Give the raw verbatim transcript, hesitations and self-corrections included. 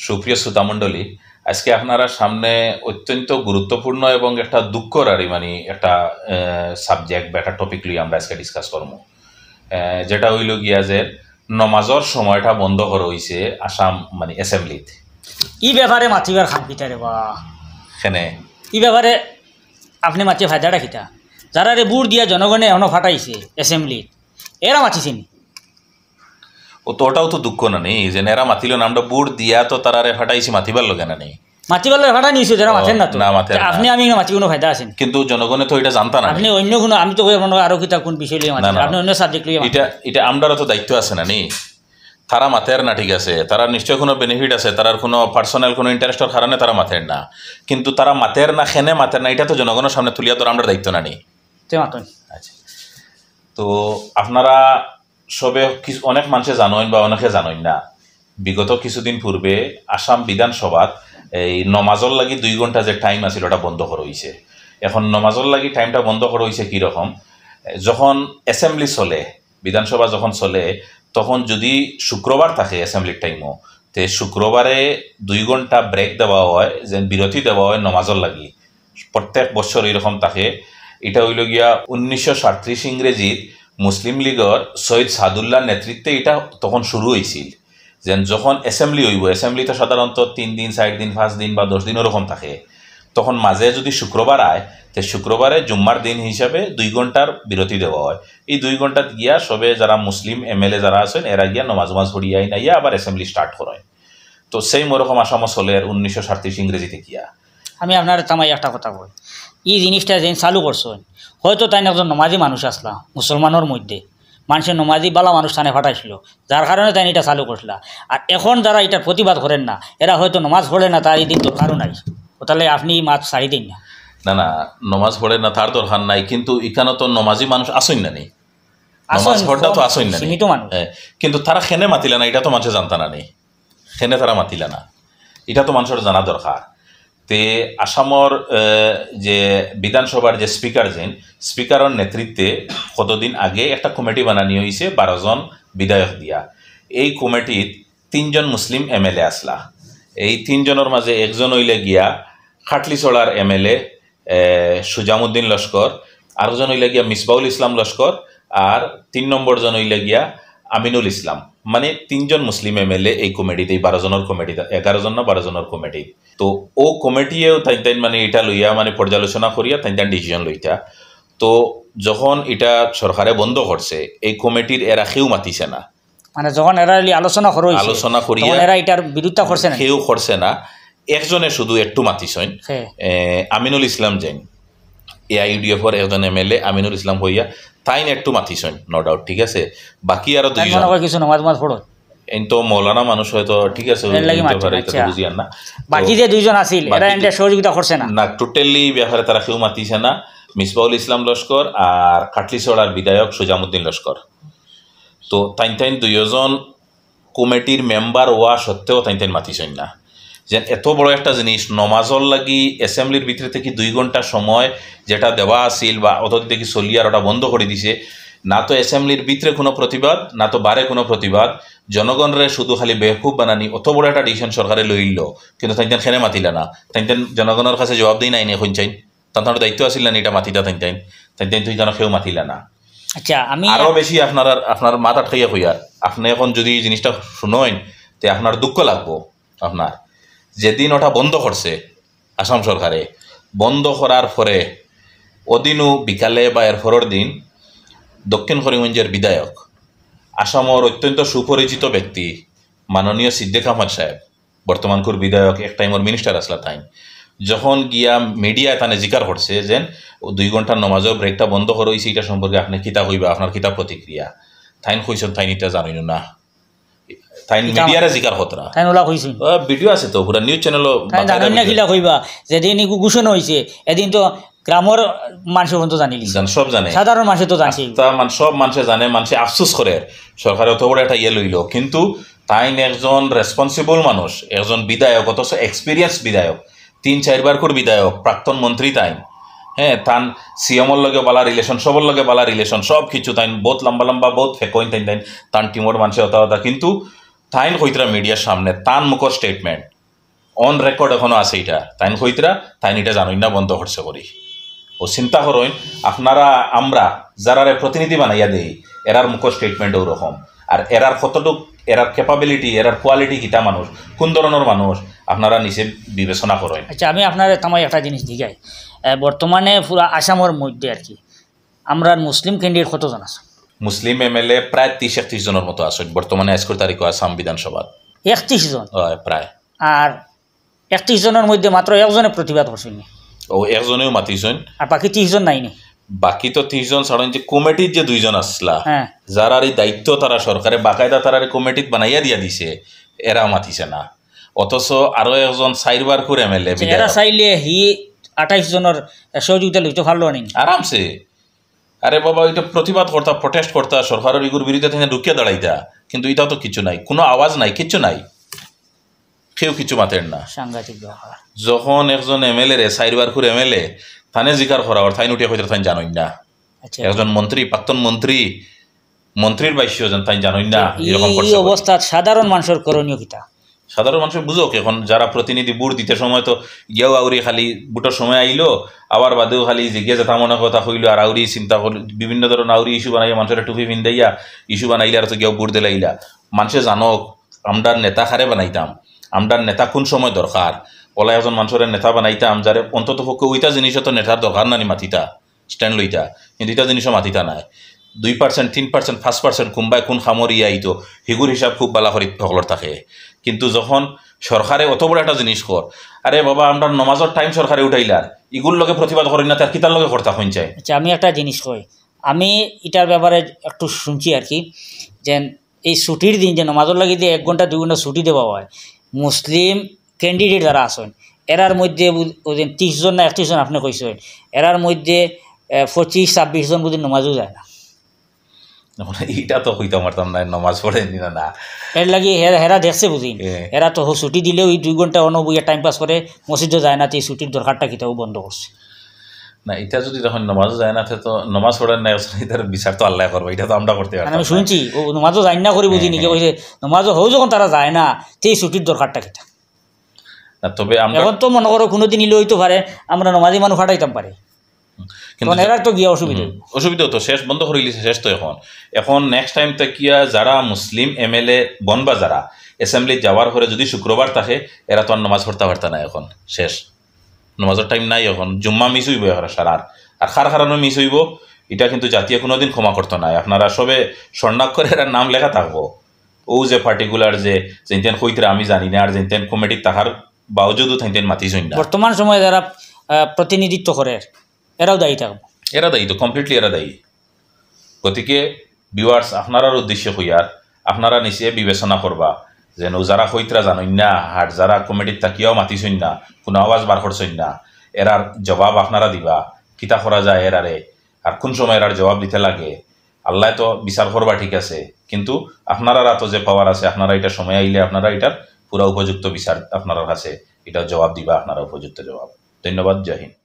সুপ্রিয় শ্রোতা মণ্ডলী, আজকে আপনারা সামনে অত্যন্ত গুরুত্বপূর্ণ এবং একটা দুঃখর আর মানে একটা সাবজেক্ট বা একটা টপিক লই আমরা আজকে ডিসকাস করবো। আহ, যেটা হইল গিয়া যে নমাজর সময়টা বন্ধ করা হইছে আসাম মানে অ্যাসেম্বলিত। ই ব্যাপারে মাতিবার খান কিতা রে বা? কেনে? ই ব্যাপারে আপনি মাতিয়ে ফায়দাটা কিতা? যারারে ভোট দিয়া জনগণে এখনো ফাটাইছে অ্যাসেম্বলিত, এরা মাতিছে নি? ও তো ওটাও তো দুঃখ না নি, যে এরা মাতিল না, আমরা ভোট দিয়া তো তারারে ফাটাইছি মাতিবার লগে না নি। মাতিবার লগে ফাটাই নিছে, যারা ও, মাতেন না তো। না, মাতেন না। আপনি আমি না মাতি কোনো ফায়দা আছে নি? কিন্তু জনগণে তো এটা জানতা না নি। আপনি অন্য কোনো, আমি তো কই আপনার আরো কিতা কোন বিষয় লইয়া মাতি, না, না, আপনি না। অন্য সাবজেক্ট লইয়া মাতি। এটা এটা আমরারও তো দায়িত্ব আছে না নি। তারা মাতের না, ঠিক আছে, তারা নিশ্চয় কোনো বেনিফিট আছে, তারার কোনো পার্সোনাল কোনো ইন্টারেস্টের কারণে তারা মাতের না, কিন্তু তারা মাতের না, কেনে মাতের না, এটা তো জনগণের সামনে তুলিয়া ধরা আমরার দায়িত্ব না নি। তে মাতইন। আচ্ছা, তো আপনারা সবে কিছু, অনেক মানুষে জানইন বা অনেকে জানইন না, বিগত কিছুদিন পূর্বে আসাম বিধানসভাত এই নমাজর লাগি দুই ঘন্টা যে টাইম আছিল, ওটা বন্ধ করা হইছে। এখন নমাজর লাগি টাইমটা বন্ধ করা হইছে কি রকম? যখন অ্যাসেম্বলি চলে, বিধানসভা যখন চলে, তখন যদি শুক্রবার থাকে অ্যাসেম্বলির টাইমও, তে শুক্রবারে দুই ঘন্টা ব্রেক দেওয়া হয়, যে বিরতি দেওয়া হয় নমাজর লাগি। প্রত্যেক বছর এরকম থাকে। এটা হইল গিয়া উনিশশো সাতত্রিশ ইংরেজিত মুসলিম লীগর সৈয়দ সাদুল্লাহর নেতৃত্বে এটা তখন শুরু হইছিল। যেন যখন অ্যাসেম্বলি হইব, অ্যাসেম্বলি তো সাধারণত তিন দিন, চার দিন, পাঁচ দিন বা দশ দিন ওরকম থাকে, তখন মাঝে যদি শুক্রবার আয়, তে শুক্রবারে জুম্মার দিন হিসাবে দুই ঘন্টার বিরতি দেওয়া হয়। এই দুই ঘন্টাত গিয়া সবে যারা মুসলিম এমএলএ যারা আছেন, এরা গিয়া নমাজ উমাজ পড়িয়া আইন আইয়া আবার অ্যাসেম্বলি স্টার্ট করেন। তো সেই মরকম আসামও চলে আর উনিশশো সাতত্রিশ ইংরেজিতে গিয়া। আমি আপনার তামাই একটা কথা কই, এই জিনিসটা যেন চালু করছেন, হয়তো তাইন একজন নমাজি মানুষ আসলা মুসলমানর মধ্যে, মানুষের নমাজি বালা মানুষ তানে ফাটাইছিল, যার কারণে তাইন এটা চালু করছিলা। আর এখন যারা এটা প্রতিবাদ করেন না, এরা হয়তো নমাজ পড়ে না, তার এই দিন দরকারও নাই। ও তাহলে আপনি এই মাত ছাড়ি দিন না। না, না, নমাজ পড়ে না, তার দরকার নাই, কিন্তু এখানে তো নমাজি মানুষ আসইন না নি। আসইন, নমাজ পড়া তো কম, আসইন না নি। সীমিত মানুষ। হ্যাঁ, কিন্তু তারা কেনে মাতিলা না, এটা তো মানুষে জানতা না নি। কেনে তারা মাতিলা না, এটা তো মানুষের জানা দরকার। তে আসামর, আহ, যে বিধানসভার যে স্পিকার যেন, স্পিকারর নেতৃত্বে কতদিন আগে একটা কমিটি বানানি হইছে বারো জন বিধায়ক দিয়া। এই কমিটিত তিনজন মুসলিম এমএলএ আসলা। এই তিনজনের মাঝে একজন হইলে গিয়া খাটলিছড়ার এমএলএ, এ, সুজামুদ্দিন লস্কর, আরেকজন হইলে গিয়া মিসবাউল ইসলাম লস্কর, আর তিন নম্বর জন হইলে গিয়া আমিনুল ইসলাম। মানে তিনজন মুসলিম এমএলএ এই কমিটিত, এই বারো জনের কমিটিত, এগারো জন না বারো জনের কমিটিত। তো ও কমিটিয়েও তাইন তাইন মানে এটা লইয়া মানে পর্যালোচনা করিয়া তাইন তাইন ডিসিশন লইতা। তো যখন এটা সরকারে বন্ধ করছে, এই কমিটির এরা কেউ মাতিছে না। মানে যখন এরা এলি আলোচনা করা হইছে, আলোচনা করিয়া তখন এরা এটার বিরোধিতা করছে না। কেউ করছে না। একজনে শুধু একটু মাতিছইন, হ্যাঁ। এ, আমিনুল ইসলাম জৈন, এআইইউডিএফর একজন এমএলএ আমিনুল ইসলাম হইয়া, তাইন একটু মাতিছইন, নো ডাউট, ঠিক আছে। বাকি আরো তাই মনে দুইজন, হয় কিছু নমাজ নমাজ পড়ো। এন তো মৌলানা মানুষ হয়তো, ঠিক আছে, এর লাগি হইতে মাতছে, পারে, এটা তো আচ্ছা। বুঝিয়ার না। বাকি তো যে দুইজন আছিল, এরা বাকি এনতে সহযোগিতা করছে না। না, টোটালি ব্যাপারে তারা কেউ মাতিছে না। মিসবাউল ইসলাম লস্কর আর কাটলিছড়ার বিধায়ক সুজামুদ্দিন লস্কর। তো তাইন তাইন দুইজন কমিটির মেম্বার হওয়া সত্ত্বেও তাইন তাইন মাতিছইন না। যেন এত বড় একটা জিনিস, নমাজর লাগি অ্যাসেম্বলির ভিতরে থেকে দুই ঘন্টা সময় যেটা দেওয়া আছিল বা অত থেকে চলিয়ার, ওটা বন্ধ করে দিছে। না তো অ্যাসেম্বলির ভিতরে কোনো প্রতিবাদ, না তো বারে কোনো প্রতিবাদ। জনগণরে শুধু খালি বেকুব বানানি, অত বড় একটা ডিসিশন সরকারে লইল, কিন্তু তাইন তাইন কেনে মাতিলা না। তাইন তাইন জনগণের কাছে জবাব দেই নাই নি, এখন চাইন। তান তান দায়িত্ব আছিল না নি এটা মাতিতা তাইন তাইন। তাইন তাইন তো এখানে কেউ মাতিলা না। আচ্ছা, আমি আরো বেশি আপনার, আপনার মাত আটকাইয়া কইয়ার। আপনি এখন যদি এই জিনিসটা শুনইন, তে আপনার দুঃখ লাগবো। আপনার যেদিন ওটা বন্ধ করছে আসাম সরকারে, বন্ধ করার পরে ওদিনও বিকালে বা এর পরের দিন দক্ষিণ করিমগঞ্জের বিধায়ক, আসামর অত্যন্ত সুপরিচিত ব্যক্তি মাননীয় সিদ্দিক আহমদ সাহেব, বর্তমানকুর বিধায়ক, এক টাইমর মিনিস্টার আসলা তাইন, যখন গিয়া মিডিয়া তানে জিকার করছে যে ও দুই ঘন্টার নমাজর ব্রেকটা বন্ধ করা হইছে, এটা সম্পর্কে আপনি কিতা কইবা, আপনার কিতা প্রতিক্রিয়া, তাইন কইছেন তাইন এটা জানইন না। তাইন কিতা মিডিয়ারে জিকার করতরা। তাই ওলা কইছি। ভিডিও আছে তো, পুরা নিউজ চ্যানেলও তাই জানেন না কিলা কইবা, যেদিন ইগু ঘোষণা হইছে, এদিন তো গ্রামর মানুষ পর্যন্ত জানিলিছে। জান, সব জানে। সাধারণ মানুষে তো জানছে। তা মান-, সব মানুষে জানে, মানুষে আফসোস করে সরকারে অত বড় একটা ইয়ে লইল, কিন্তু তাইন একজন রেসপন্সিবল মানুষ, একজন বিধায়ক, অথচ এক্সপিরিয়েন্স বিধায়ক, তিন চারবার করে বিধায়ক, প্রাক্তন মন্ত্রী তাইন। হ্যাঁ, তান সিএমর লগে বালা রিলেশন, সবর লগে বালা রিলেশন, সব কিছু তাইন বহুত লম্বা লম্বা, বহুত ফেকইন তাইন, তাইন, তান টিমর মানুষে হতা হতা, কিন্তু তাইন কইতরা মিডিয়ার সামনে, তান মুখর স্টেটমেন্ট, অন রেকর্ড এখনো আছে ইটা। তাইন কইতরা, তাইন ইটা জানইন না, বন্ধ করছে করি। ও চিন্তা করইন, আপনারা, আমরা যারারে প্রতিনিধি বানাইয়া দেই, এরার মুখর স্টেটমেন্ট ওরকম। আর এরার কতটুক, এরার ক্যাপাবিলিটি, এরার কোয়ালিটি কিতা মানুষ, কোন ধরনর মানুষ, আপনারা নিচে বিবেচনা করইন। আচ্ছা, আমি আপনারে তামাই একটা জিনিস জিগাই। এ, বর্তমানে পুরা আসামর মধ্যে আর কি, আমরার মুসলিম ক্যান্ডিডেট কতজন আছে? মুসলিম এমএলএ প্রায় ত্রিশ একত্রিশ জনর মতো আছে বর্তমানে, আইজকুর তারিখো আসাম বিধানসভাত। একত্রিশ জন? অয়, প্রায়। আর একত্রিশ জনর মধ্যে মাত্র একজনে প্রতিবাদ করছইন নি? ও, একজনেও মাতিছইন। আর বাকি ত্রিশ জন নাই নি? বাকি তো ত্রিশ জন ছাড়ইন, যে কমিটির যে দুইজন আসলা, হ্যাঁ। যারার এই দায়িত্ব তারা সরকারে বাকায়দা তারারে কমিটিত বানাইয়া দিয়া দিছে, এরা মাতিছে না। অথচ আরো একজন চাইরবার করে এমএলএ আচ্ছা, এরা চাইলে হি আঠাইশ জনর সহযোগিতা লইতে পারলো নি? আরামসে। আরে বাবা, ওইটা প্রতিবাদ করতা, প্রোটেস্ট করতা, সরকারের ইগুর বিরুদ্ধে তাইন ঢুকিয়া দাঁড়াইতা, কিন্তু ইটা তো কিছু নাই, কোনো আওয়াজ নাই, কিচ্ছু নাই, কেউ কিছু মাতের না। সাংঘাতিক ব্যাপার। যখন একজন এমএলএ রে, চাইরবার করে এমএলএ, তানে জিকার করা অর, তাইন উঠিয়া কইতরা তাইন জানইন না। আচ্ছা। একজন মন্ত্রী, প্রাক্তন মন্ত্রী, মন্ত্রীর ভাইসও যেন তাইন জানইন না, ই-, এরকম ই করছে বলে। অবস্থাত সাধারণ মানুষের করণীয় কিতা? সাধারণ মানুষে বুঝউক, এখন যারা প্রতিনিধি ভোট দিতে সময় তো গিয়াও আউরি খালি ভোটর সময় আইলো, আবার বাদেও খালি যেগিয়ে যেতা মনে কথা কইলো, আর আউরি চিন্তা করলো, বিভিন্ন ধরনের আউরি ইস্যু বানাইয়া, মানুষের টুপি পিন্দাইয়া ইস্যু বানাইলে আর তো গিয়াও ভোট দিলাইলা। মানুষে জানউক, আমরার নেতা কারে বানাইতাম, আমরার নেতা কোন সময় দরকার, ওলা একজন মানুষের নেতা বানাইতাম, যারে অন্তত পক্ষে ওইটা জিনিসও তো নেতার দরকার নানি মাতিতা, স্ট্যান্ড লইতা, কিন্তু ইটা জিনিসও মাতিতা নাই। দুই পার্সেন্ট, তিন পার্সেন্ট, পাঁচ পার্সেন্ট কুনবায় কোন খামর ইয়া আইতো, হিগুর হিসাব খুব বালা করি হকলর থাকে। কিন্তু যখন সরকারে অত বড় একটা জিনিস কর, আরে বাবা, আমরা নমাজর টাইম সরকারে উঠাইলার, ইগুর লগে প্রতিবাদ করইন না, তার কিতার লগে করতা কইন চাই? আচ্ছা, আমি একটা জিনিস কই, আমি ইটার ব্যাপারে একটু শুনছি আর কি, যে এই ছুটির দিন যে নমাজর লাগি যে এক ঘন্টা দুই ঘন্টা ছুটি দেওয়া হয়, মুসলিম ক্যান্ডিডেট যারা আছেন, এরার মধ্যে বু-, ওই যে ত্রিশ জন না একত্রিশ জন আপনি কইছেন, এরার মধ্যে, এ, পঁচিশ ছাব্বিশ জন বুঝি নমাজও যায় না। এখন ইটা তো কইতাম পারতাম না, নমাজ পড়ে নি না, না। এর লাগি হে-, হেরা দেখছে বুঝি। এ। এরা তো হো ছুটি দিলেও এই দুই ঘন্টা অনো বইয়া টাইম পাস করে, মসজিদও যায় না, তো এই ছুটির দরকারটা কিতাও বন্ধ করছে। না, ইটা যদি তখন নমাজও যায় না, তে তো নমাজ পড়ের না, ইটার বিচার তো আল্লাহ করবো, ইটা তো আমরা করতে আর পারতাম আমি না। শুনছি, ও নমাজও যায় না করি বুঝি হ্যাঁ, নি, হ্যাঁ। কইছে, নমাজও হো যখন তারা যায় না, তে এই ছুটির দরকারটা কিতা? না, তবে আমরা এখন তো মনে করো কোনোদিন ইলে হইতো পারে, আমরা নমাজি মানুষ ফাটাইতাম পারি। কিন্তু তখন যা-, এরার তো গিয়া অসুবিধা হুম, হইবো। অসুবিধা তো শেষ বন্ধ করিলিছে, শেষ তো এখন। এখন নেক্সট টাইম থাকিয়া যারা মুসলিম এমএলএ বনবা যারা, অ্যাসেম্বলি যাওয়ার পরে যদি শুক্রবার থাকে, এরা তো আর নমাজ পড়তা পারতা না এখন, শেষ। নমাজর টাইম নাই এখন, জুম্মা মিস হইবো এখন সারার। আর কার কারণে মিস হইবো, ইটা কিন্তু জাতিয়ে কোনোদিন ক্ষমা করতো না। আপনারা সবে স্বর্ণাক্ষরে এরার নাম লেখা থাকবো। ও যে পার্টিকুলার যে, যেনতেন কইতরা আমি জানি না, আর যেনতেন কমিটির থাকার বাওজুদও তাইনতেন মাতিছইন না। বর্তমান সময়ে যারা, আহ, প্রতিনিধিত্ব করে, এরাও দায়ী থাকবো। এরা দায়ী তো, কমপ্লিটলি এরা দায়ী। গতিকে ভিউয়ার্স, আপনারার উদ্দেশ্যে কইয়ার, আপনারা নিচে বিবেচনা করবা, যেন যারা কইতরা জানইন না, আর যারা কমিটির থাকিয়াও মাতিছইন না, কোনো আওয়াজ বার করছইন না, এরার জবাব আপনারা দিবা, কিতা করা যায় এরারে, আর কোন সময় এরার জবাব দিতে লাগে। আল্লাহ তো বিচার করবা, ঠিক আছে, কিন্তু আপনারার আতো যে পাওয়ার আছে, আপনারা ইটা সময় আইলে আপনারা ইটার পুরা উপযুক্ত বিচার আপনারার কাছে, ইটা জবাব দিবা আপনারা, উপযুক্ত জবাব। ধন্যবাদ, জয় হিন্দ।